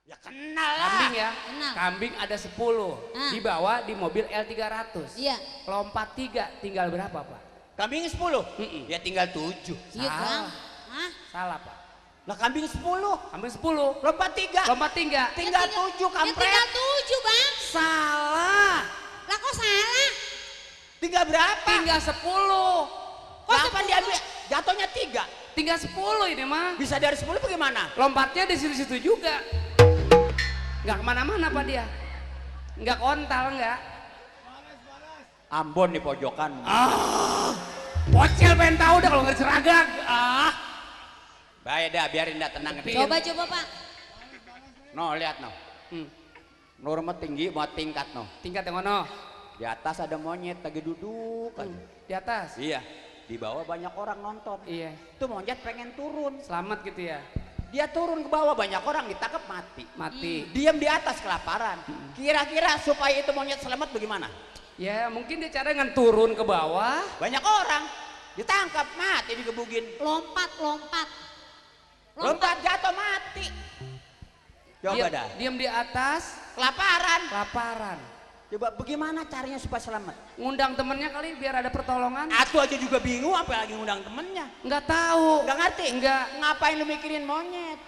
Ya kenal lah. Kambing ya. Kenal. Kambing ada 10. Ah. Dibawa di mobil L300. Iya. Lompat 3 tinggal berapa Pak? Kambing 10. Ya tinggal 7. Iya Salah. Kang. Hah? Salah Pak. Lah kambing 10. Kambing 10. Lompat 3. Lompat 3. Tinggal 7 Ya kampret. tinggal 7 Bang. Salah. Lah kok salah? Tinggal berapa? Tinggal 10. Kapan diambil? Jatuhnya 3. Tinggal 10 ini mah. Bisa dari 10 bagaimana? Lompatnya di situ-situ juga. Nggak kemana-mana Pak dia. Nggak kontal nggak. Ambon di pojokan. Bocil pengen tahu dah kalau nggak diseragak. Baik dah, biarin dah, tenang. Coba Pak. No, lihat no. Norma tinggi mau tingkat no. Tingkat yang mana? Di atas ada monyet lagi duduk aja. Di atas. Iya. Di bawah banyak orang nonton. Iya. Itu monyet pengen turun. Selamat gitu ya. Dia turun ke bawah, banyak orang ditangkap mati. Mati. Diam di atas kelaparan. Kira-kira supaya itu monyet selamat bagaimana? Ya mungkin dia cara dengan turun ke bawah. Banyak orang ditangkap mati, digebugin. Lompat. Lompat jatuh mati. Coba dah. Diam di atas. Kelaparan. Kelaparan. Coba bagaimana caranya supaya selamat? Ngundang temennya kali biar ada pertolongan. Aku aja juga bingung apa lagi ngundang temennya. Nggak tahu. Nggak ngerti? Nggak. Ngapain lu mikirin monyet?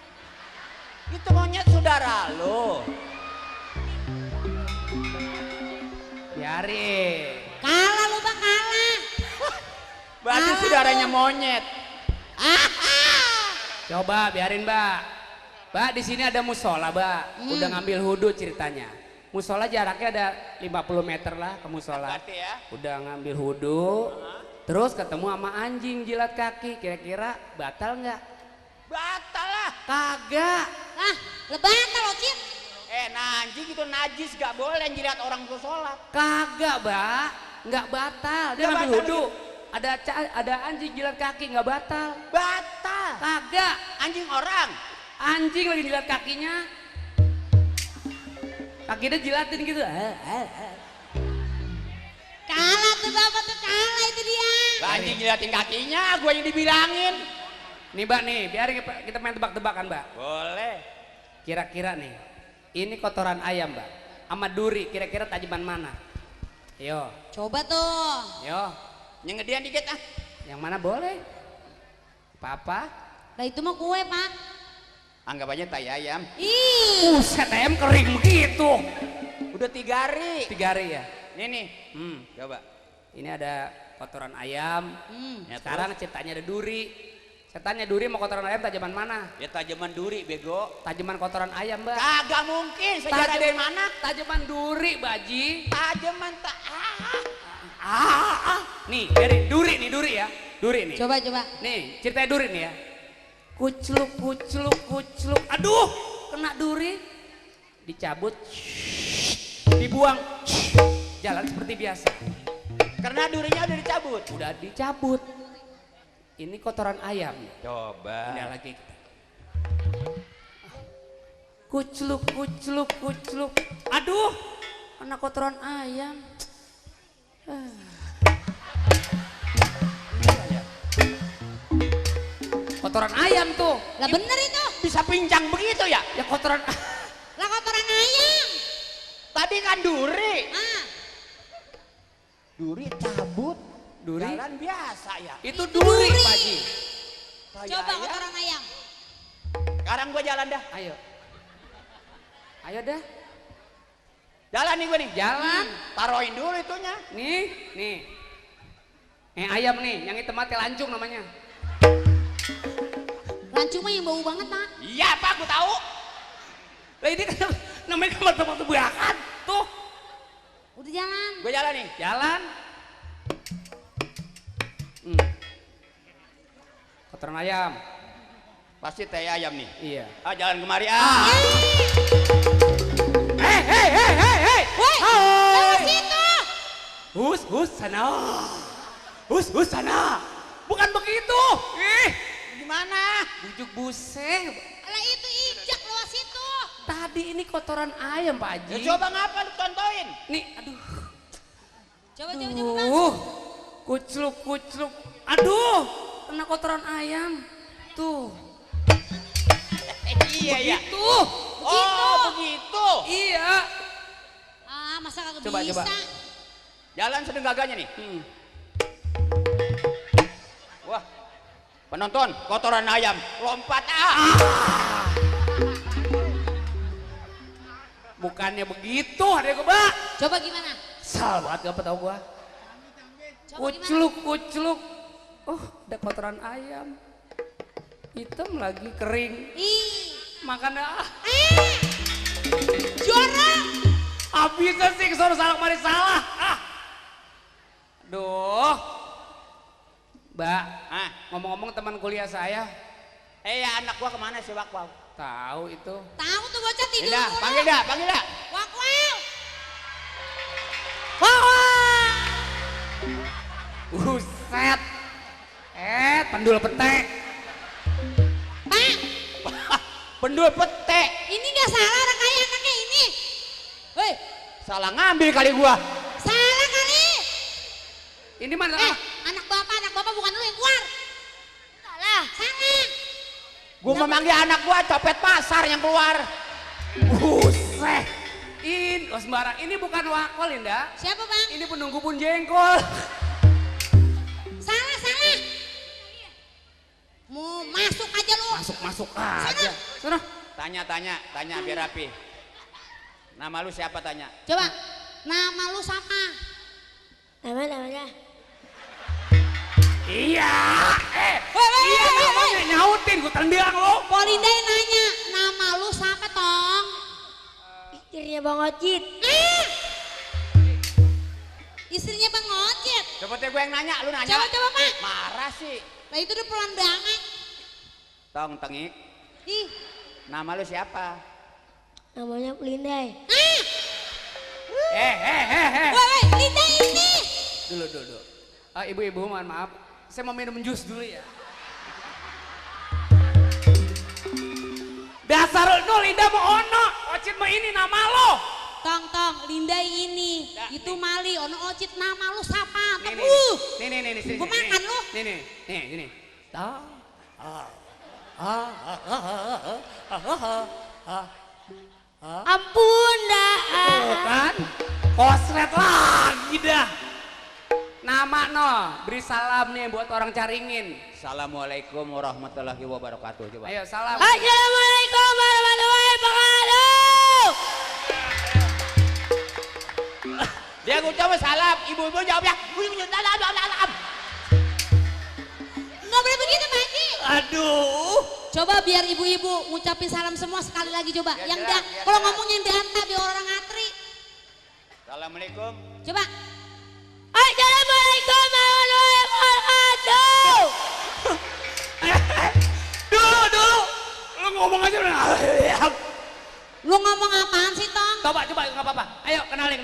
Itu monyet saudara lo. Biarin. Kalah lu Bang, kalah. Berarti saudaranya monyet. Coba biarin Mbak. Mbak di sini ada musola Mbak. Udah ngambil wudhu ceritanya. Musola jaraknya ada 50 meter lah ke musola. Berarti ya. Udah ngambil wudhu. Terus ketemu sama anjing jilat kaki. Kira-kira batal nggak? Batal lah. Kagak. Lah, lebatal lo Cip. Anjing itu najis, gak boleh jilat orang tuh sholat. Kagak Mbak. Nggak batal. Dia Nggak ngambil batal wudhu. Ada anjing jilat kaki nggak batal. Batal. Kagak. Anjing orang. Anjing lagi jilat kakinya. Kakinya jilatin gitu. Kalah tuh Bapak tuh, kalah itu dia. Anjing jilatin kakinya, gue yang dibilangin. Nih Mbak nih, biar kita main tebak-tebakan Mbak. Boleh. Kira-kira nih, ini kotoran ayam Mbak. Sama duri, kira-kira tajaman mana? Yo, Coba tuh. yo. Nyengedean dikit ah. Yang mana boleh? Papa? Lah itu mah kue Pak. Anggap aja tai ayam. Ih. Buset, ayam kering begitu. Udah 3 hari. 3 hari ya? Ini nih. Coba. Ini ada kotoran ayam. Ya, Sekarang ceritanya ada duri. Ceritanya duri mau kotoran ayam tajaman mana? Ya tajaman duri bego. Tajaman kotoran ayam Mbak. Kagak mungkin. Sejarah dari mana? Tajaman duri Baji. Tajaman Nih, dari duri nih, duri ya. Duri nih. Coba. Nih, ceritanya duri nih ya. Kucluk. Aduh, kena duri. Dicabut. Dibuang. Jalan seperti biasa. Karena durinya udah dicabut. Udah dicabut. Ini kotoran ayam. Coba. Ini lagi kita. Kucluk. Aduh, kena kotoran ayam. Kotoran ayam tuh. Lah bener itu. Bisa pincang begitu ya? Ya kotoran. Lah kotoran ayam. Tadi kan duri. Ah, Duri cabut. Duri. Jalan biasa ya. Itu duri, Duri. Pak Haji. Tai coba ayam. kotoran ayam. Sekarang gua jalan dah. Ayo. Ayo dah. Jalan nih gua nih. Jalan. Taruhin dulu itunya. Nih. Ayam nih, yang itu mati lancung namanya. Lancung mah yang bau banget Pak. Iya Pak, gua tahu. Lah ini kan namanya kamar tebak-tebakan. Tuh, Udah jalan. Gua jalan nih. jalan. Kotoran ayam. Pasti tai ayam nih. Iya. Jalan kemari Hei. Lewat situ. Hus sana. Hus sana. Bukan begitu. Gimana? Bujuk buseng. Lah itu injak lewat situ. Tadi ini kotoran ayam Pak Haji. Ya coba ngapa lu tontoin? Nih, aduh. Coba Bang. Kucluk. Aduh, kena kotoran ayam. Tuh. Iya ya. Tuh. Oh, coba. Jalan sedang gaganya nih. Wah, penonton kotoran ayam lompat Bukannya begitu, adek gua, Mbak. Coba gimana? Sal banget gak tau gua. Coba gimana? Kucluk. Oh, ada kotoran ayam. Hitam lagi, kering. Ih, Makan dah. jorok. Bisa sih kesono salah kemari salah. Duh. Mbak, Ah, ngomong-ngomong teman kuliah saya, anak gua kemana sih Wakwau? tahu itu. Tahu tuh bocah tidur Dah, mulu. panggil dah. Wakwau. Buset. Pendul petek. Pak, Pendul petek. ini nggak salah orang kaya anaknya ini. Hei, Salah ngambil kali gua. salah kali. Ini mana? Anak bapak bukan lu yang keluar. Salah. Gua memanggil anak gua copet pasar yang keluar. Buset. Ini sembarang. Ini bukan wakol, Linda. Siapa bang? Ini penunggu pun jengkol. Salah. Mau masuk aja lu. Masuk aja. Sana. Tanya biar rapi. Nama lu siapa tanya? Coba, nama lu siapa? Namanya Iya. Woi, Iya namanya nyautin, gua tendang lo. Polinda nanya, nama lu siapa tong? istrinya Bang Ocit. Istrinya Bang Ocit. Coba gue yang nanya, lu nanya. Coba Pak. Marah sih. Lah itu udah pelan banget. Tong tengik. Ih. Nama lu siapa? Namanya Pelindai. Woi, Linda ini. Dulu. Ibu-ibu mohon maaf. Saya mau minum jus dulu ya. Dasar lu Linda mau ono, Ocit mau ini nama lo. Tong, Linda ini. Itu Mali, ono Ocit nama lu siapa? Nih, Nih. sini. Gua makan lu. Nih. Ampun dah. Kan? Koslet lagi dah. Nama no, beri salam nih buat orang Caringin. Assalamualaikum warahmatullahi wabarakatuh. Coba. Ayo salam. Assalamualaikum warahmatullahi wabarakatuh. Dia ngucapin salam, ibu-ibu jawabnya. Nggak boleh begitu Pak Haji. Aduh. Coba biar ibu-ibu ngucapin salam semua sekali lagi coba. Biar Yang jelas, biar kalau jelas. ngomongnya yang danta biar orang ngatri. Assalamualaikum. Coba. Assalamualaikum warahmatullahi wabarakatuh. Dulu. Lu ngomong aja udah. Lu ngomong apaan sih Tong? Coba nggak apa-apa. Ayo kenalin.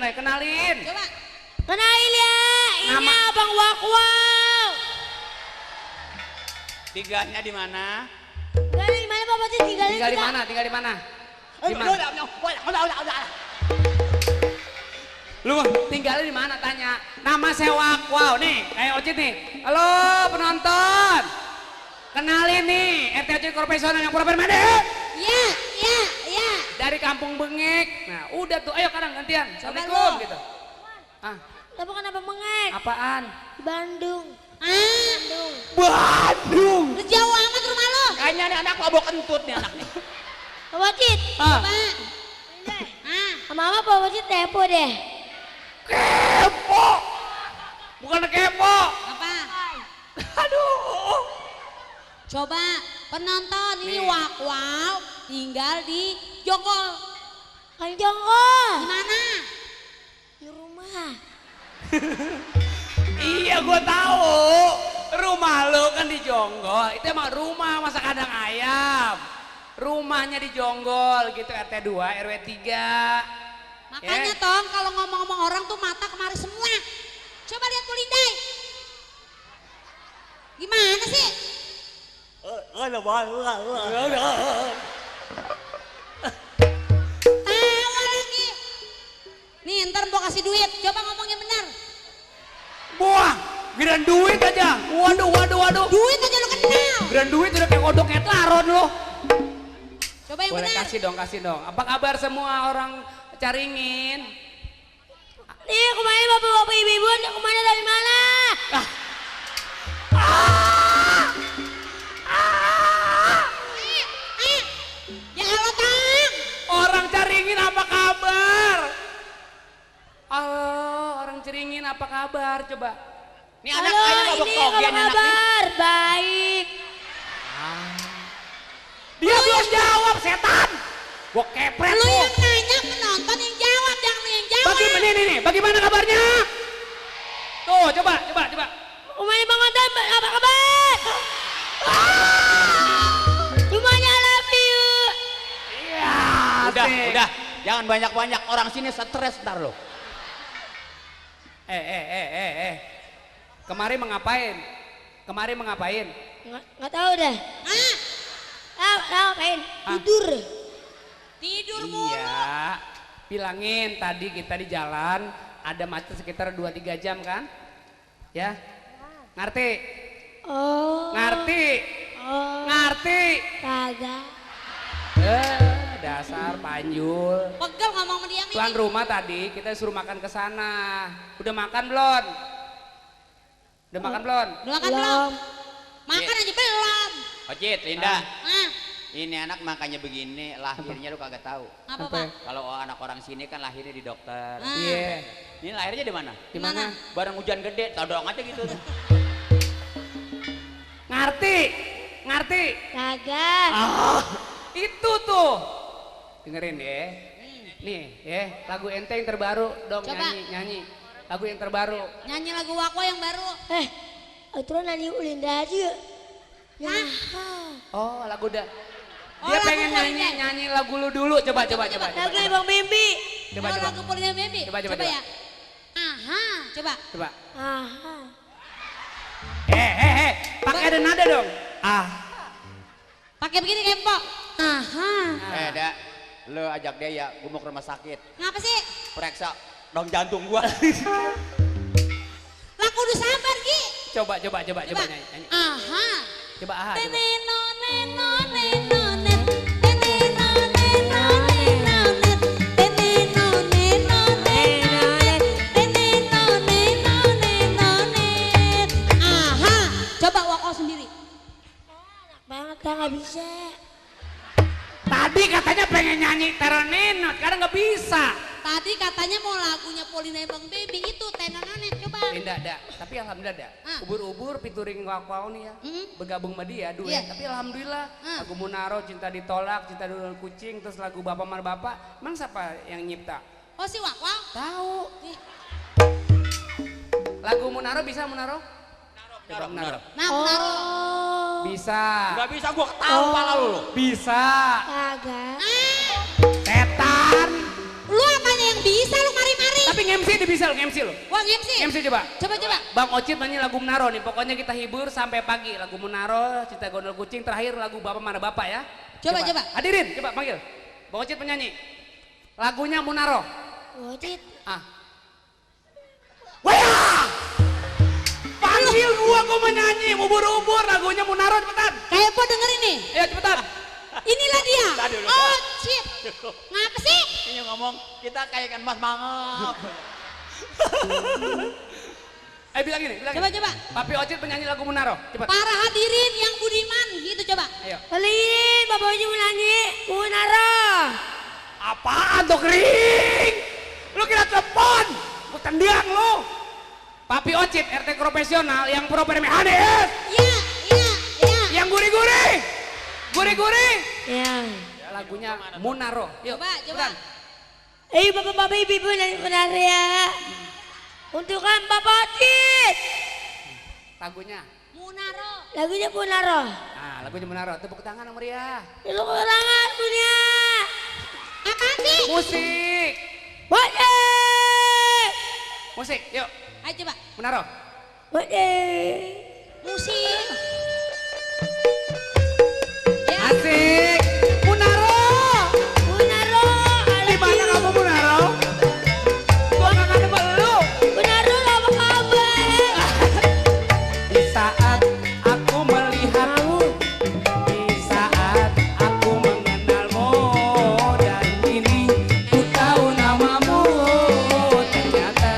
Coba. Kenalin ya, ini Nama- Abang Wakwau. Tiganya di mana? Tinggal di mana Bapak Ocit? Tinggal di mana? Di mana? Lu tinggalnya di mana tanya? Nama saya Wakwau nih, kayak Ocit nih. Halo penonton. Kenalin nih, RT Ocit Profesional yang pura-pura mede. Iya. Dari Kampung Bengek. Nah, udah tuh, ayo kadang gantian. Assalamualaikum gitu. Tapi kenapa mengek? Apaan? Di Bandung. Bandung. Lu jauh amat rumah lu. Kayaknya nih anak mabok kentut nih anak nih. Bapak Ocit. Coba. Sama Bapak Ocit tepo deh. Kepo. Bukan kepo. Apa? Aduh. Coba penonton ini Nih. Wakwau tinggal di Jonggol. Kang Jonggol. Di mana? Di rumah. Iya gua tahu. Rumah lo kan di Jonggol. Itu emang rumah masa kandang ayam. Rumahnya di Jonggol gitu RT 2 RW 3. Makanya Tong kalau ngomong-ngomong orang tuh mata kemari semua. Coba lihat Polindai. Gimana sih? Tawa lagi. Nih ntar gua kasih duit. Coba ngomongnya benar. Buah, giran duit aja. Waduh. Duit aja lu kenal. Giran duit udah kayak kodok kayak laron lo. Coba yang Boleh benar. kasih dong. Apa kabar semua orang Caringin? Nih kemarin bapak-bapak ibu-ibu anda kemana dari mana? Ya Allah Tang. Orang Caringin apa kabar? Oh, orang Caringin apa kabar? Coba. Ini anak Halo, ayah ini mabok apa togen anak nih. kabar? Baik. Dia belum jawab setan. Gua kepret Lu lu. yang nanya penonton yang jawab, jangan lu yang jawab. Nih, bagaimana kabarnya? Tuh, coba. Kemarin Bang Otan apa kabar? Semuanya love you. Iya, Udah, jangan banyak-banyak, orang sini stres ntar lo. Kemarin mengapain? Nggak tahu dah. Ngapain? Tidur. Tidur mulu. Iya, bilangin tadi kita di jalan ada macet sekitar 2-3 jam kan? Ya, ngerti? Oh. Ngerti? Oh. Ngerti? Kagak. Dasar Panjul. Pegel ngomong sama dia Tuan nih. rumah tadi kita suruh makan ke sana. Udah makan belum? Udah makan belum? Udah makan belum? Makan aja belum. Ojit, Linda. Ah, Ini anak makanya begini, lahirnya lu kagak tahu. apa Apa? Pak? Kalau anak orang sini kan lahirnya di dokter. Ah. Iya. Ini lahirnya di mana? Di mana? Bareng hujan gede, todong aja gitu. Ngerti? Kagak. Itu tuh. Dengerin ya. Nih, ya, lagu ente yang terbaru dong. Coba. Nyanyi. Lagu yang terbaru. Nyanyi lagu Wako yang baru. Aturan nani Ulinda aja. Hah? Oh, lagu dah. Oh, Dia lagu pengen Polina. nyanyi lagu lu dulu. Coba. Lagu Bang Bimbi. Coba. Lagu Polina Baby. Coba. ya. Aha, coba. Coba. Aha. Pakai ada nada dong. Pakai begini Kempo. Aha. Dak, lu ajak dia ya, gua mau ke rumah sakit. Ngapa sih? Periksa dong jantung gua. Lah kudu sabar Gi. Coba nyanyi. Aha. Coba aha. Coba. Teneno neno neno net. Teneno neno neno net. Teneno neno neno net. Teneno neno neno net. Aha. Coba Wako sendiri. Enak banget dah nggak bisa. Tadi katanya pengen nyanyi Teronenot, sekarang nggak bisa. Tadi katanya mau lagunya Polina Bang Baby itu Tenononet coba. Linda ada, tapi alhamdulillah ada. Ah. Ubur-ubur featuring Wako nih ya. Bergabung sama dia duet. Iya. Tapi alhamdulillah lagu Munaro, Cinta Ditolak, Cinta Dulu Kucing, terus lagu Bapak Mar Bapak. Emang siapa yang nyipta? Oh si Wako. Tahu. Ih, Lagu Munaro bisa Munaro? Coba Munaro. Nah, Munaro. Oh. Bisa. Gak bisa gua ketawa pala lu. Bisa. Kagak. Setan. Lu apanya yang bisa lu mari-mari? Tapi nge-MC dia bisa lo, nge-MC lo. Wah MC. MC coba. Coba. Bang Ocit nyanyi lagu Munaro nih, pokoknya kita hibur sampai pagi. Lagu Munaro, Cinta Gondol Kucing, terakhir lagu Bapak Mana Bapak ya. Coba. Hadirin, coba panggil. Bang Ocit penyanyi. Lagunya Munaro. Wajit. Wah! Panggil gua mau nyanyi, ubur-ubur lagunya Munaro cepetan. Kayak po dengerin nih. Ayo cepetan. Inilah dia. Tadi dulu. Oh shit. Ngapa sih? Ini ngomong kita kayak kan Mas Mangap. Bilang gini. Coba. Papi Ocit penyanyi lagu Munaro, cepat. Para hadirin yang budiman gitu coba. Ayo. Kalian Bapak Uji mau nyanyi Munaro. Apaan tuh kering? Lu kira telepon? Gua tendang lu. Papi Ocit RT profesional yang pro Hanis. Iya. Yang gurih-gurih. Ya. Lagunya Munaro. Yuk. Coba. cepetan. Bapak-bapak ibu nyanyi Munaro ya. Untuk kan Bapak Ocit. Lagunya. Munaro. Lagunya Munaro. Lagunya Munaro. Tepuk tangan yang meriah. Itu kerangan punya. Apaan sih? Musik. Wajit. Musik. Yuk. Ayo coba. Munaro. Wajit. Musik. Ya. Asik. Munaro. Munaro. Di mana kamu Munaro? Gua gak ketemu lu. Munaro apa kabar? Di saat aku melihatmu, di saat aku mengenalmu, dan kini ku tahu namamu. Ternyata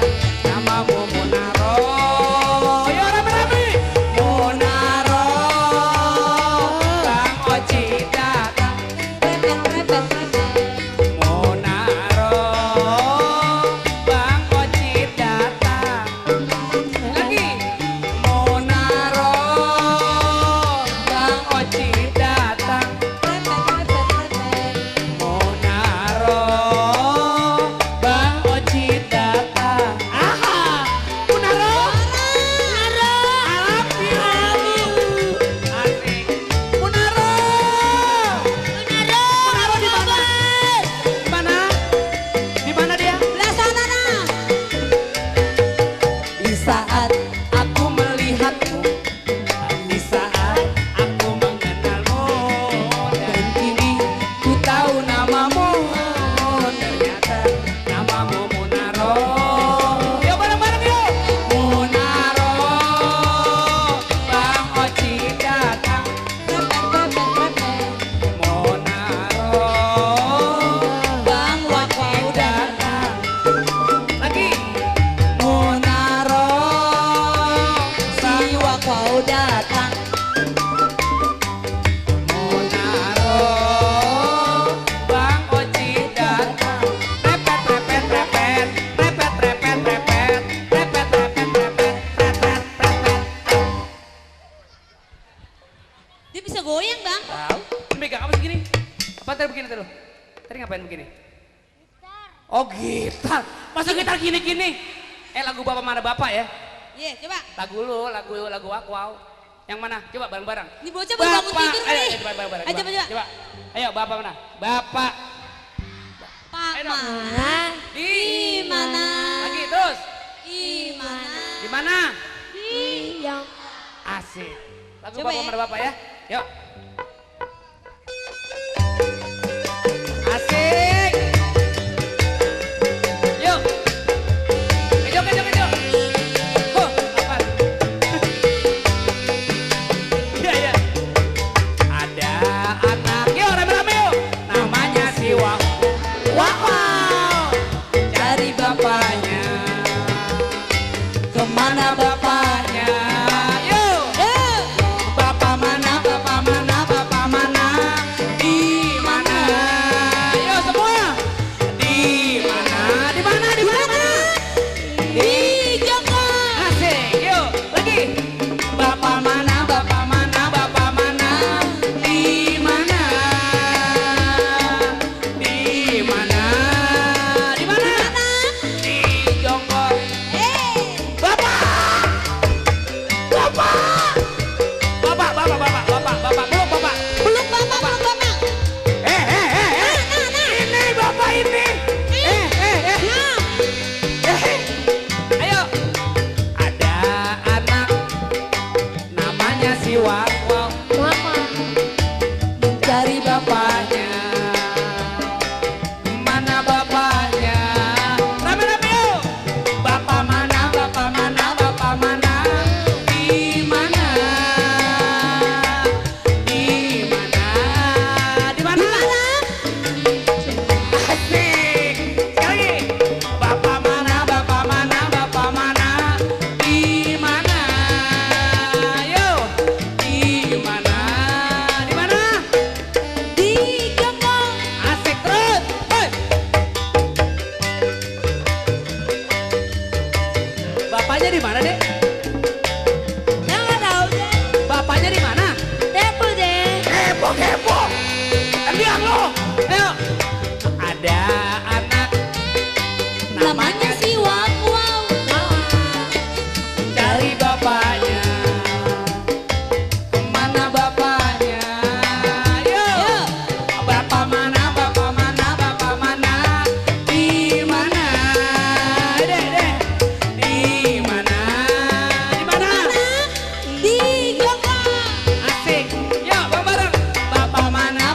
Oh gitar. Masa gitar gini-gini? Lagu Bapak Mana Bapak ya? Iya, coba. Lagu aku. Yang mana? Coba bareng-bareng. Ini bocah baru bangun tidur Ayo, nih. coba bareng-bareng. Ayo, coba. Coba. Ayo, Bapak mana? Bapak. Pak Ayo dong. mana? Di mana? Lagi terus. Di mana? Di mana? Yang Asik. Lagu Coba Bapak ya. Mana Bapak ya? Yuk. Asik. Yuk. Kejo. Huh, apaan? Iya. Ada anak, yuk rame-rame yuk. Namanya si Wow. Cari bapaknya. Kemana bapaknya? Yuk. Bapak mana? Di mana? Yuk semua. Di mana? Di Joko. Asik, yuk lagi. Bapak mana? Di mana? Di Joko. Bapak. Peluk bapak. Ini bapak ini. Ayo. Ada anak namanya si Wow. Mama. Cari bapaknya. Mana bapaknya? Rame-rame yuk. Bapak mana? Di mana? Asik. Sekali lagi. Bapak mana? Di mana? Yuk. Di mana? Di Joko. Asik terus. Hei. Bapaknya di mana, Dek? Yang nggak tahu deh. Bapaknya di mana? Depo deh. Kepo. Tendiang lo. Ayo. Ada anak Namanya si Wow. cari bapaknya. Mana bapaknya? Yuk. Bapak mana? Di mana? Dek. Di mana? Di Joko. Asik. Yuk, bareng. Bapak mana?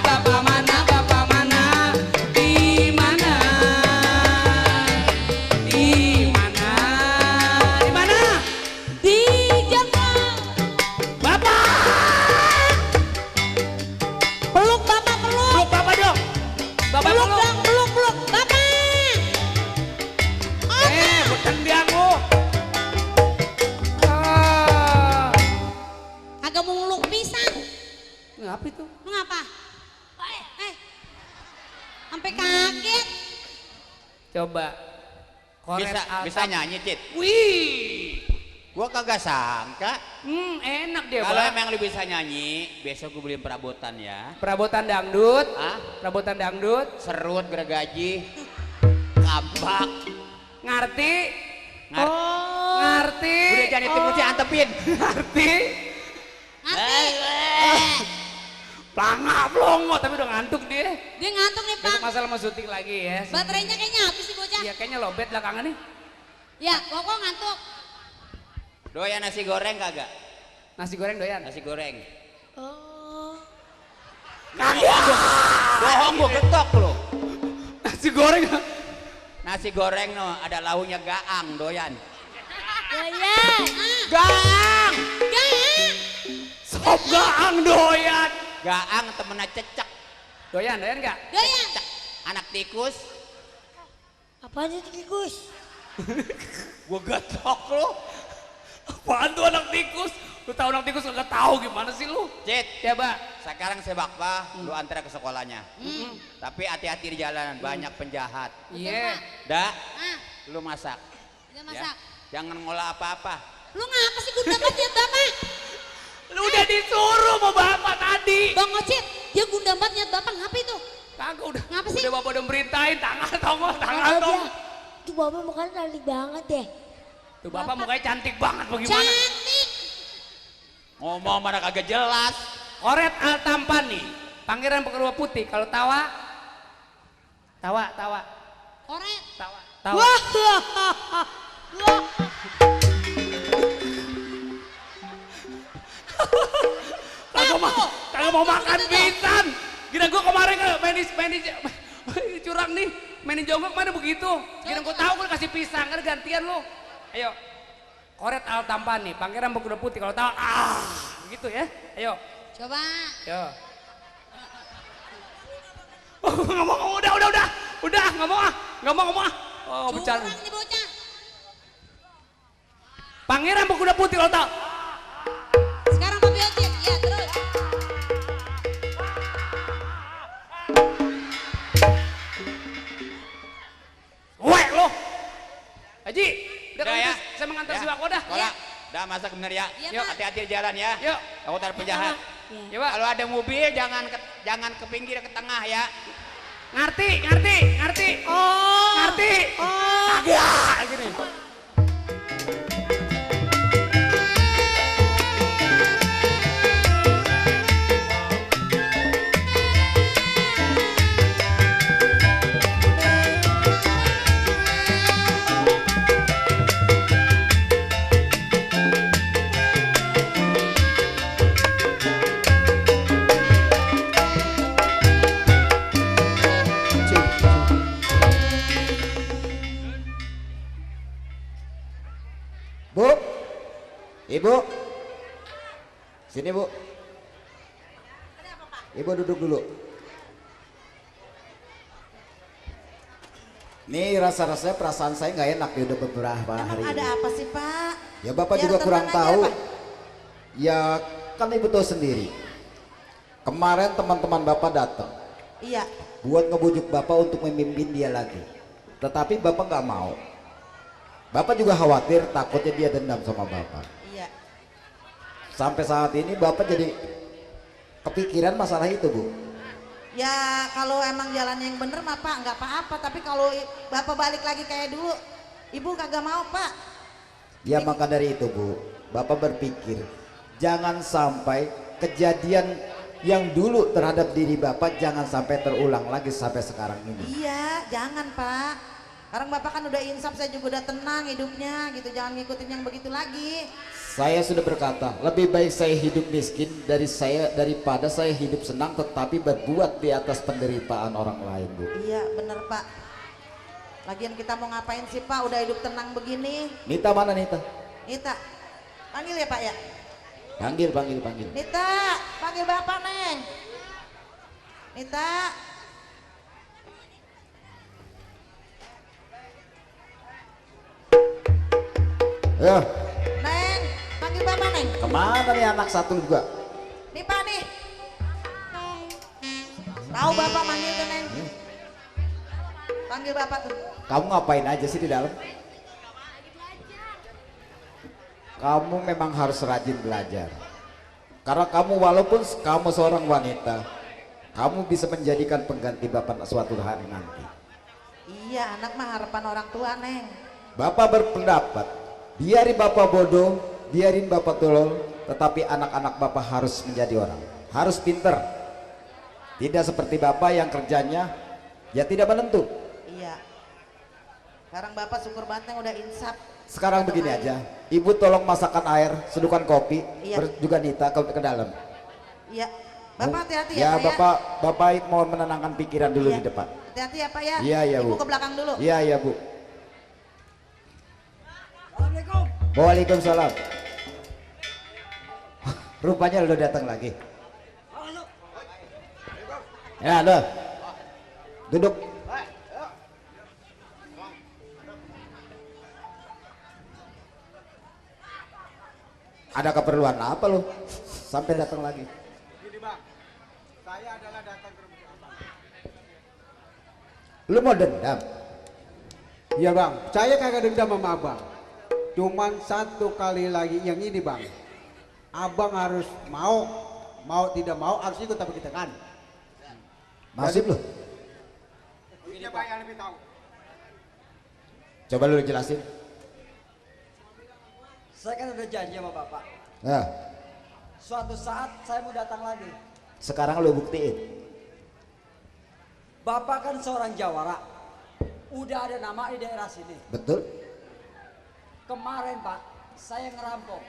Di mana? Di Joko. Bapak. Peluk bapak. Peluk Bapak dong. Bapak Peluk peluk. dong, peluk. Bapak. Bertendiang lu. Ah. Agak mau ngeluk pisang. Ngapa itu? Lu ngapa? Sampai kaget. Coba. Bisa nyanyi, Cit. Wih. Gua kagak sangka. Enak dia, Kalau Bang. emang lu bisa nyanyi, besok gua beliin perabotan ya. Perabotan dangdut. Ah, Perabotan dangdut. serut, gergaji, kabak. Ngerti? Ngerti. Ngerti? Udah jangan itu mesti antepin. Ngerti? Ngerti? Pelangap longo, tapi udah ngantuk dia. Dia ngantuk nih, Besok Pak. masalah mau syuting lagi ya. Baterainya kayaknya habis sih bocah. Iya, kayaknya lobet belakangan nih. Ya, Koko ngantuk. Doyan nasi goreng kagak? Nasi goreng doyan. Nasi goreng. Oh. Bohong gua getok lu. Nasi goreng. Nasi goreng no, ada launya gaang doyan. Doyan. Gaang. Sop gaang doyan. Gaang temennya cecek. Doyan nggak? Doyan. Anak tikus. Apaan itu tikus? Gua getok lu. Apaan tuh anak tikus? Lu tahu anak tikus nggak tahu gimana sih lu? Cit, Coba. sekarang sebakpa lu antar ke sekolahnya. Tapi hati-hati di jalanan, banyak penjahat. Iya. Dah, Ah, lu masak. udah ya. masak. Jangan ngolah apa-apa. Lu ngapa sih gunda banget niat bapak? Lu udah disuruh mau bapak tadi. Bang Ocit, dia gunda banget niat bapak ngapa itu? Kagak udah. Ngapa sih? Udah bapak udah merintahin tangan tongol, tangan Aja. tong. Tuh bapak mukanya cantik banget deh. Tuh bapak mukanya cantik banget bagaimana? Cantik. Ngomong mana kagak jelas. Koret Altampani, pangeran pekerwa putih. Kalau tawa, tawa. Koret. Tawa. Wah. Kagak mau makan pisan. Gila gua kemarin main curang nih, main jonggok mana begitu. Gila gua tahu gua kasih pisang kan gantian lu. Ayo. Koret Altampani, pangeran berkuda putih. Kalau tahu gitu ya. Ayo. Coba. Yo. Nggak mau, udah, nggak mau ah. Oh, bercanda. Curang nih bocah. Pangeran berkuda putih kalau tahu. Sekarang Papi Otit, ya terus. Wek lo. Haji, udah Udah ya. saya mengantar Ya. si Wakoda. Sekolah. Udah masak bener ya. Iya, Yuk, Pak. Hati-hati di jalan ya. Yuk. Aku taruh penjahat. Iya. Ya, Pak. Kalau ada mobil jangan ke pinggir, ke tengah ya. Ngerti. Oh. Ngerti. Oh. Agak gini. Bu, Ibu, sini Bu. Ibu duduk dulu. Nih rasa-rasanya perasaan saya nggak enak ya udah beberapa hari Emang ada ini. apa sih Pak? Ya Bapak Biar juga kurang tenang aja, tahu. Pak. Ya kan Ibu tahu sendiri. Kemarin teman-teman Bapak datang Iya. buat ngebujuk Bapak untuk memimpin dia lagi. Tetapi Bapak nggak mau. Bapak juga khawatir takutnya dia dendam sama Bapak. Iya. Sampai saat ini Bapak jadi kepikiran masalah itu Bu. Ya kalau emang jalan yang bener mah Pak nggak apa-apa. Tapi kalau Bapak balik lagi kayak dulu, Ibu kagak mau Pak. Ya maka dari itu Bu, Bapak berpikir jangan sampai kejadian yang dulu terhadap diri Bapak jangan sampai terulang lagi sampai sekarang ini. Iya, jangan Pak. Sekarang Bapak kan udah insaf, saya juga udah tenang hidupnya gitu. Jangan ngikutin yang begitu lagi. Saya sudah berkata, lebih baik saya hidup miskin daripada saya hidup senang tetapi berbuat di atas penderitaan orang lain Bu. Iya, bener Pak. Lagian kita mau ngapain sih Pak? Udah hidup tenang begini. Nita mana Nita? Nita, panggil ya Pak ya. Panggil. Nita, panggil Bapak Neng. Nita. Ya, Neng, panggil Bapak Neng. kemana nih anak satu juga? Nih Pak nih. Tahu Bapak manggil tuh Neng. Panggil Bapak tuh. Kamu ngapain aja sih di dalam? Kamu memang harus rajin belajar. Karena kamu walaupun kamu seorang wanita, kamu bisa menjadikan pengganti Bapak suatu hari nanti. Iya, anak mah harapan orang tua Neng. Bapak berpendapat, biarin Bapak bodoh, biarin Bapak tolol, tetapi anak-anak Bapak harus menjadi orang, harus pinter. Tidak seperti Bapak yang kerjanya ya tidak menentu. Iya. Sekarang Bapak syukur banget Neng udah insaf. Sekarang begini aja, Ibu tolong masakkan air, seduhkan kopi, Iya. juga Nita ke dalam. Iya. Bapak hati-hati Ya ya, Pak Bapak mau menenangkan pikiran dulu Iya. di depan. Hati-hati ya Pak ya. Iya, Ibu Bu. ke belakang dulu. Iya Bu. Waalaikumsalam. Rupanya lo datang lagi. Ya lo, duduk. Ada keperluan apa lo? Sampai datang lagi. Lu mau dendam? Iya bang, saya kagak dendam sama abang. Cuman satu kali lagi yang ini bang, abang harus mau tidak mau harus ikut apa kita kan? Nasib lu. Bapak yang lebih tahu. Coba lu jelasin. Saya kan udah janji sama Bapak. Nah, Suatu saat saya mau datang lagi. sekarang lu buktiin. Bapak kan seorang jawara. Udah ada nama di daerah sini. Betul? Kemarin Pak, saya ngerampok.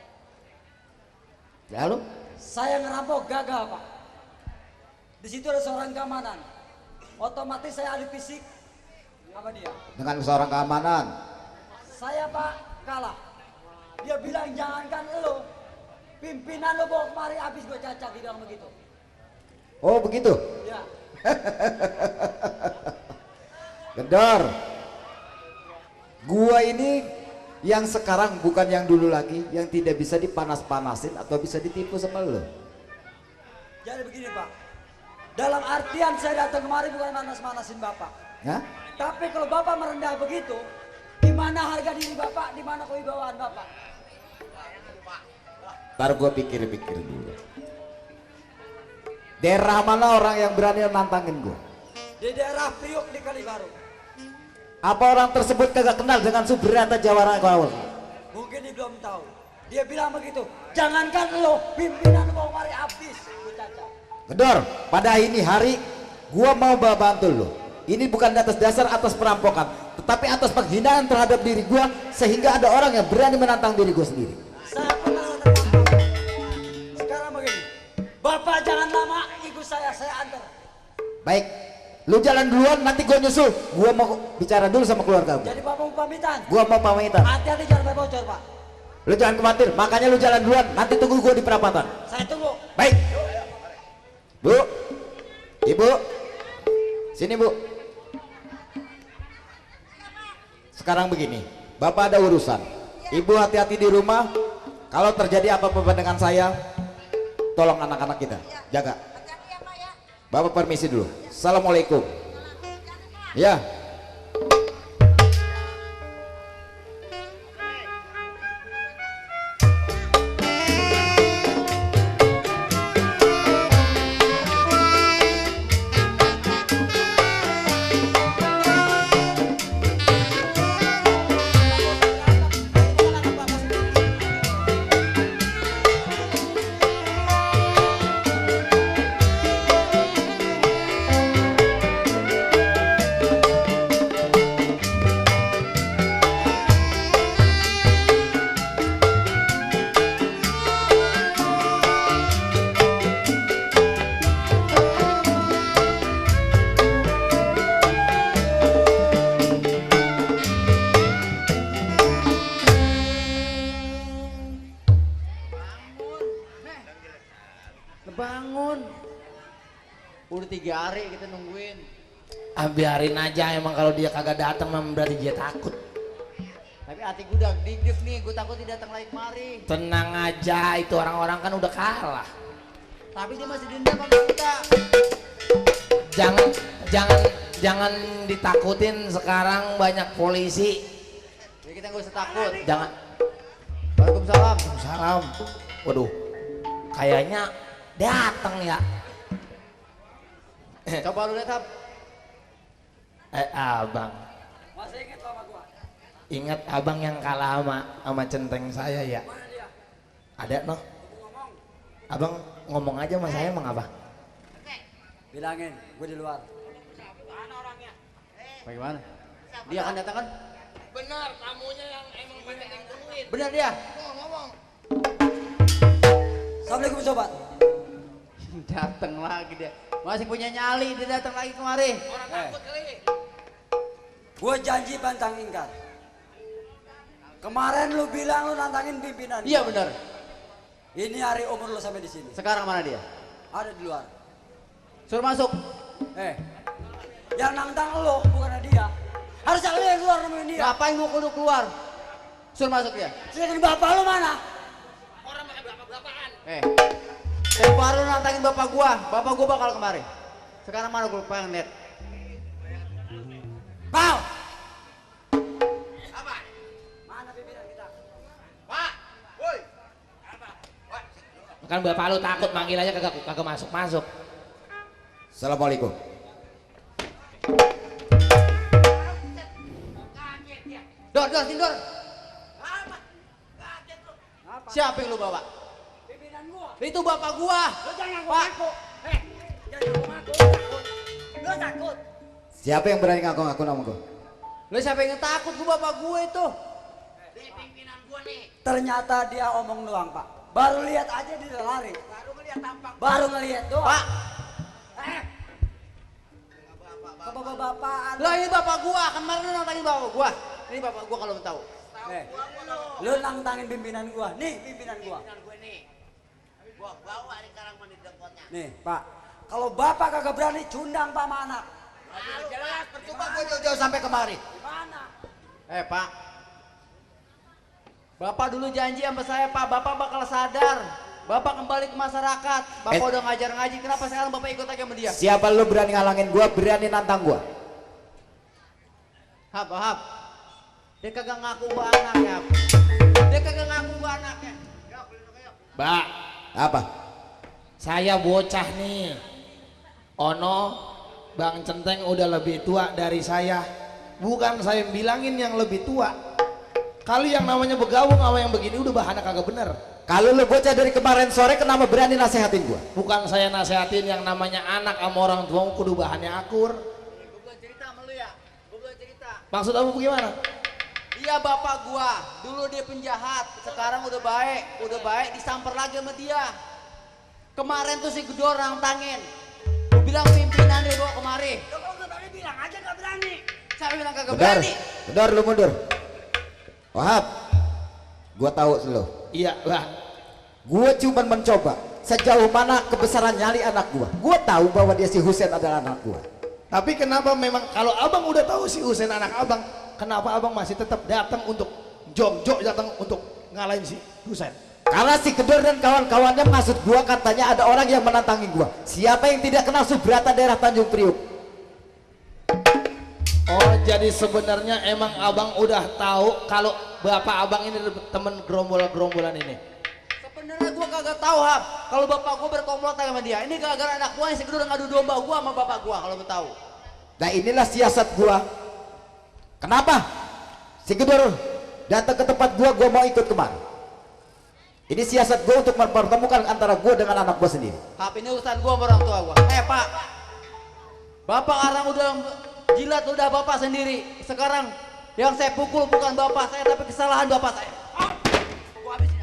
Lalu? Saya ngerampok gagal Pak. Di situ ada seorang keamanan. Otomatis saya adu fisik sama dia. Dengan seorang keamanan. Saya Pak kalah. Dia bilang jangankan lo, pimpinan lo bawa kemari habis gue cacat, dia bilang begitu. Oh begitu? Ya. Gendor. Gua ini yang sekarang bukan yang dulu lagi, yang tidak bisa dipanas-panasin atau bisa ditipu sama lo. Jadi begini Pak, dalam artian saya datang kemari bukan manas-manasin Bapak. Ya? Tapi kalau Bapak merendah begitu, di mana harga diri Bapak, di mana kewibawaan Bapak? Ntar gua pikir-pikir dulu. Daerah mana orang yang berani nantangin gua? Di daerah Priuk di Kalibaru. Apa orang tersebut kagak kenal dengan Subrata Jawara kau? Mungkin dia belum tahu. Dia bilang begitu, jangankan lo, pimpinan lo bawa kemari habis gue cacat. Gendor, pada ini hari gua mau bantu lo. Ini bukan atas dasar atas perampokan, tetapi atas penghinaan terhadap diri gua sehingga ada orang yang berani menantang diri gua sendiri. Saya pernah tertangkap. Sekarang begini, Bapak jangan lama, ikut saya antar. Baik, lu jalan duluan, nanti gua nyusul. Gua mau bicara dulu sama keluarga gua. Jadi Bapak mau pamitan. Gua mau pamitan. Hati-hati jangan sampai bocor Pak. Lu jangan khawatir, makanya lu jalan duluan, nanti tunggu gua di perapatan. Saya tunggu. Baik. Bu, Ibu, sini Bu. Sekarang begini, Bapak ada urusan. Ibu hati-hati di rumah. Kalau terjadi apa-apa dengan saya, tolong anak-anak kita jaga. Bapak permisi dulu. Assalamualaikum. Ya. Bangun. Udah 3 hari kita nungguin. Biarin aja, emang kalau dia kagak datang memang berarti dia takut. Tapi hati gue udah deg nih, gue takut dia datang lagi kemari. Tenang aja, itu orang-orang kan udah kalah. Tapi dia masih dendam sama kita. Jangan ditakutin, sekarang banyak polisi. Jadi kita gak usah takut. Jangan. Waalaikumsalam. Salam. Waduh, kayaknya datang ya. Coba lu lihat, Hap. Abang. Masih ingat sama gua? Ingat abang yang kalah sama centeng saya ya? Mana dia? Ada noh. Abang ngomong aja sama saya emang apa? Bilangin, gue di luar. Bagaimana? Dia akan datang kan? Benar, tamunya yang emang banyak yang tungguin. Benar dia. Ngomong. Assalamualaikum sobat. Datang lagi dia. Masih punya nyali, dia datang lagi kemari. Orang takut kali. Gue janji pantang ingkar. Kemarin lu bilang lu nantangin pimpinan. Iya benar. Ini hari umur lu sampai di sini. Sekarang mana dia? Ada di luar. Suruh masuk. Yang nantang lu bukan dia. Harusnya lu yang keluar nemuin dia. Ngapain mau kudu keluar? Suruh masuk dia. Sedangkan bapak lu mana? Orang pakai belakang-belakangan. Saya baru nantangin bapak gua bakal kemari. Sekarang mana gua pengen lihat. Pau! Apa? Mana pimpinan kita? Pak, woi. Apa? Kan bapak lu takut manggil aja kagak masuk. Assalamualaikum. Dor, Dor. Siapa yang lu bawa? Pimpinan gua. Itu bapak gua. Lu jangan Pak. ngaku. Jangan ngaku. Takut. Lu takut. Siapa yang berani ngaku-ngaku nama gue? Lu siapa yang takut? Gua bapak gua itu. Ternyata dia omong doang, Pak. Baru lihat aja dia lari. Baru ngelihat doang. Pak. Kebapak-bapaan. Lah ini bapak gua. Kemarin lu nantangin bapak gua. Ini bapak gua kalau mau tahu. Lu nantangin pimpinan gua. Nih pimpinan gua. Nih, Pak. Kalau bapak kagak berani cundang Pak sama anak. Jelas, percuma gua jauh-jauh sampai kemari. Gimana? Pak. Bapak dulu janji sama saya, Pak. Bapak bakal sadar. Bapak kembali ke masyarakat. Bapak udah ngajar ngaji. Kenapa sekarang Bapak ikut lagi sama dia? Siapa lu berani ngalangin gua, berani nantang gua? Hap. Dia kagak ngaku gua anaknya. Dia kagak ngaku gua anaknya. Mbak, Apa? saya bocah nih. Ono, Bang Centeng udah lebih tua dari saya. Bukan saya bilangin yang lebih tua. Kalau yang namanya bergabung sama yang begini udah bahana kagak bener. Kalau lu bocah dari kemarin sore, kenapa berani nasehatin gua? Bukan saya nasehatin yang namanya anak sama orang tua kudu bahannya akur. Gua belum cerita sama lu ya. Gua belum cerita. Maksud kamu bagaimana? Dia bapak gua. Dulu dia penjahat. Sekarang udah baik. Udah baik disamper lagi sama dia. Kemarin tuh si Gedor nantangin. Gua bilang pimpinan dia bawa kemari. Lu kalau udah berani bilang aja gak berani. Siapa bilang kagak Gedor, berani? Gedor lu mundur. Wahab, gua tahu lu. Iya, Bang. Gua cuma mencoba sejauh mana kebesaran nyali anak gua. Gua tahu bahwa dia si Husein adalah anak gua. Tapi kenapa memang kalau abang udah tahu si Husein anak abang, kenapa abang masih tetap datang untuk jongjo datang untuk ngalahin si Husein? Karena si Gedor dan kawan-kawannya maksud gua katanya ada orang yang menantangi gua. Siapa yang tidak kenal Subrata daerah Tanjung Priuk? Oh, jadi sebenarnya emang abang udah tahu kalau bapak abang ini temen gerombolan ini. Sebenarnya gua kagak tahu, Hap. Kalau bapak gua berkomplot sama dia. Ini gara-gara anak gua yang si Gedor ngadu domba gua sama bapak gua kalau mau tahu. Nah inilah siasat gua. Kenapa? Si Gedor datang ke tempat gua mau ikut kemana? Ini siasat gua untuk mempertemukan antara gua dengan anak gua sendiri. Hap, ini urusan gua sama orang tua gua. Pak. Bapak sekarang udah jilat udah bapak sendiri. Sekarang yang saya pukul bukan bapak saya tapi kesalahan bapak saya. Gua habisin.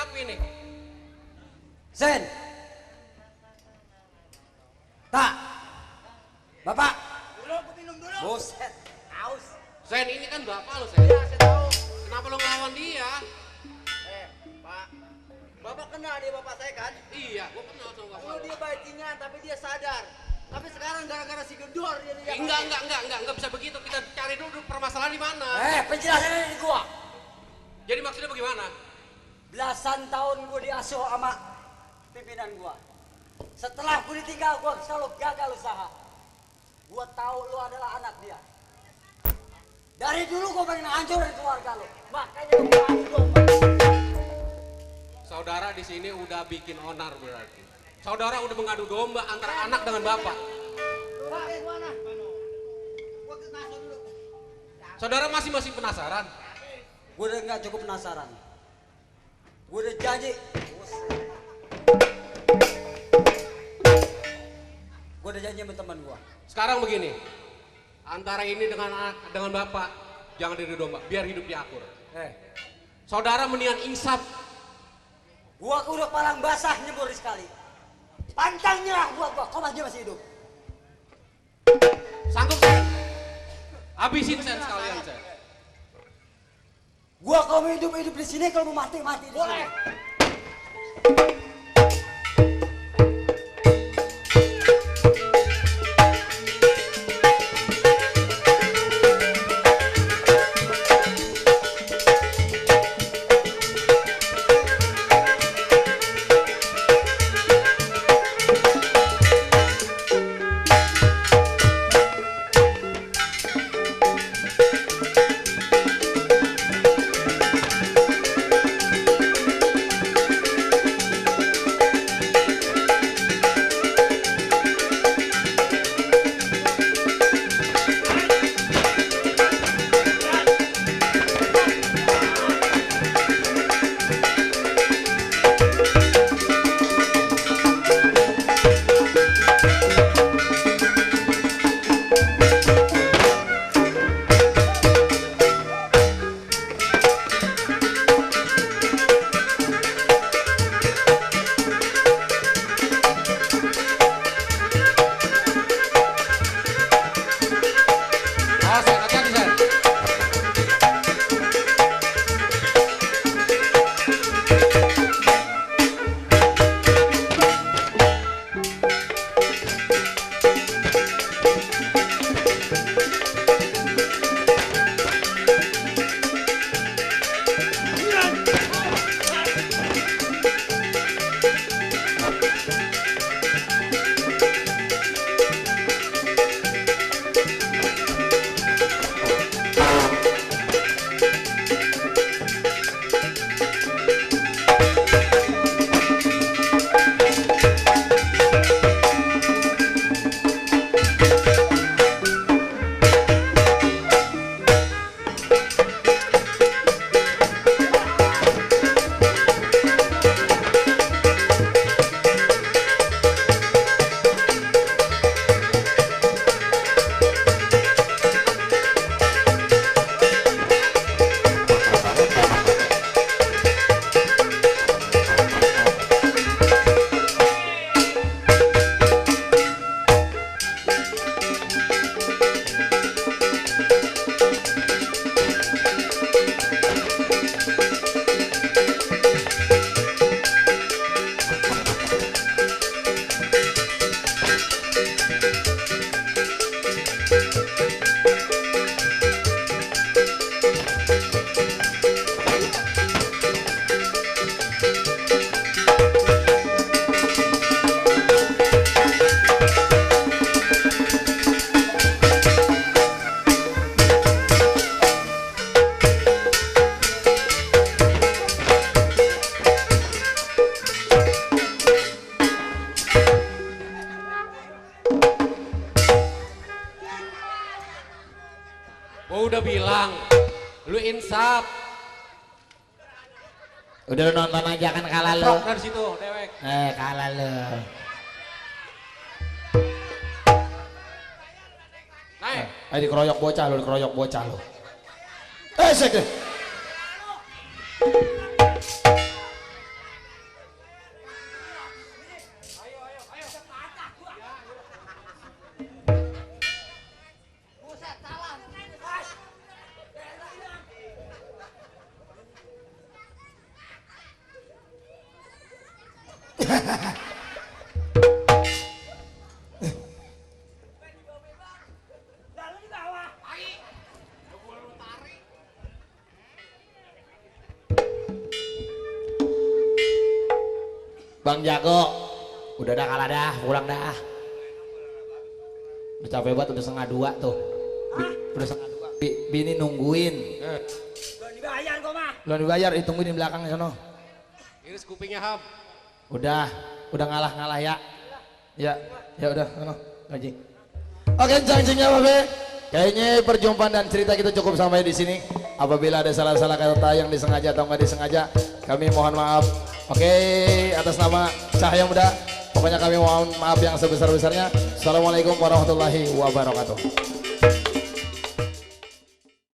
kenapa ini? Sen. Tak. Bapak. Dulu, aku minum dulu. Buset. Aus. Sen, ini kan bapak lo, Sen. Iya, saya tahu. Kenapa lo ngelawan dia? Pak. Bapak kenal dia bapak saya kan? Iya, gua kenal sama bapak Dulu lo. dia bajingan tapi dia sadar. Tapi sekarang gara-gara si gedor dia Enggak bisa begitu. Kita cari dulu permasalahan di mana. Penjelasannya di gua. Jadi maksudnya bagaimana? Belasan tahun gua diasuh sama pimpinan gua. Setelah gua ditinggal, gua selalu gagal usaha. Gua tahu lu adalah anak dia. Dari dulu gua pengen hancurin keluarga lu. Makanya gua hancur. Saudara di sini udah bikin onar berarti. Saudara udah mengadu domba antara anak dengan bapak. Pak, gimana? Gua ke Naso dulu. Saudara masih penasaran? Gua udah nggak cukup penasaran. Gua udah janji. Gua udah janji sama teman gua. Sekarang begini, antara ini dengan bapak jangan diadu domba, biar hidupnya akur. Saudara mendingan insaf. Gua udah palang basah nyebur sekali. Pantang nyerah buat gua, kau masih hidup. Sanggup Sen? Habisin Sen sekalian Sen. Gua kalau mau hidup di sini, kalau mau mati di sini. udah bilang, lu insaf. Udah lu nonton aja kan kalah lu. Prok dari situ, dewek. Kalah lu. Naik. Ayo dikeroyok bocah lu, dikeroyok bocah lu. Sek deh. Bang Jago, udah dah kalah dah, pulang dah. Udah capek banget, udah 1:30 tuh. Udah 1:30. Bini nungguin. Belum dibayar gua mah. Belum dibayar, ditungguin di belakang sono. Iris kupingnya Ham. Udah ngalah ya. Ya udah, sono, gaji. Oke, cangcingnya Babe. Kayaknya perjumpaan dan cerita kita cukup sampai di sini. Apabila ada salah-salah kata yang disengaja atau nggak disengaja, kami mohon maaf. Oke, atas nama Cahaya Muda, pokoknya kami mohon maaf yang sebesar-besarnya. Assalamualaikum warahmatullahi wabarakatuh.